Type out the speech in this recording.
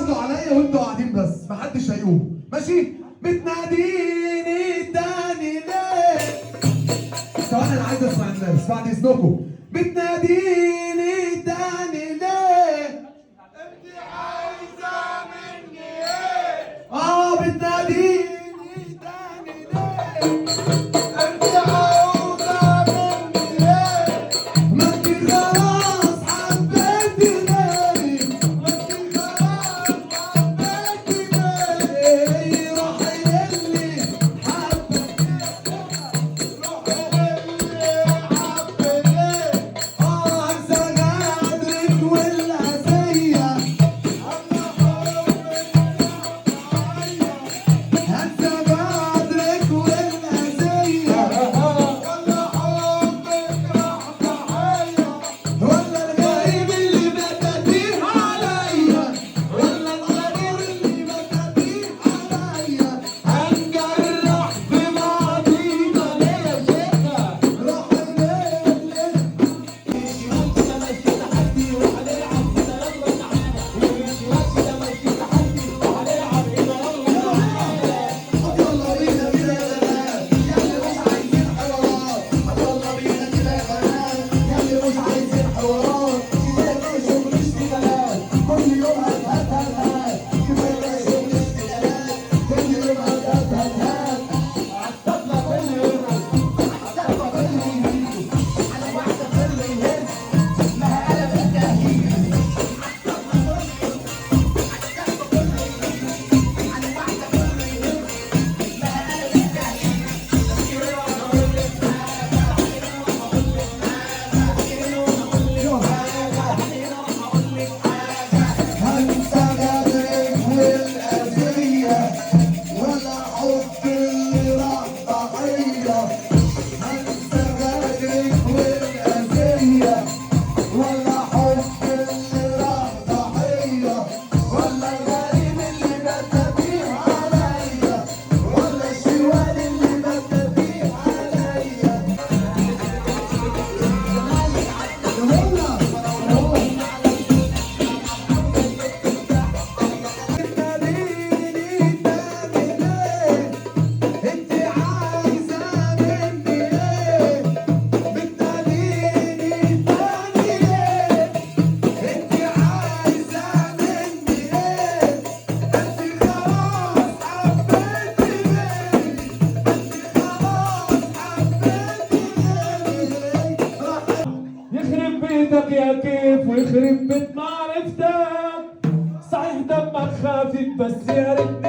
تردوا عليا وانتوا قاعدين بس، محدش هيقوم، ماشي؟ بتناديني تاني ليه؟ ثواني انا عايز اسمع الناس بعد اذنكم. بتناديني تاني ليه؟ انت عايزه مني ايه؟ بتناديني تاني ليه؟ انت عاوزه مني ايه؟ ما انت خلاص حبيتي غيري، ما انت خلاص حبيتي غيري، روحي للي حبك، روحي للي حبيتك. انسى غدرك والأذية، انسى غدرك والأذية، ولا حبك راح ضحية، ولا الغريب اللي بتديه عليا، ولا الغريب اللي بتديه عليا، هنجرح في بعضينا ليه يا شيخة؟ روحي ليه؟ يلا بينا كده يا بنات، يا اللي مش عايزين حوارات، يلا بينا كده يا بنات، يا اللي مش عايزين حوارات، كفاية بقى شغل اشتغالات، كل يوم هات هات هات هات، كفاية بقى شغل اشتغالات، كل يوم هات هات هات هات، عالطبلة كل يوم، عالطبلة كل يوم، على واحدة كل يهز، ما قلب التهيج. هنسى غدرك والأذية، ولا حب اللي راح ضحية، هنسى غدرك والأذية، ولا حب اللي راح ضحية، ولا الغريب اللي بتبيه عليا، ولا الشوال اللي بتبيه عليا. يلا بتناديني تاني ليه؟ انت عايزة مني ايه؟ بتناديني تاني ليه؟ انت عايزة مني ايه؟ انت خلاص حبيتي غيري، انت خلاص حبيتي غيري. يخرب بيتك يا كيف ويخرب بيت معرفتك، صحيح دمك خفيف بس يا ريتني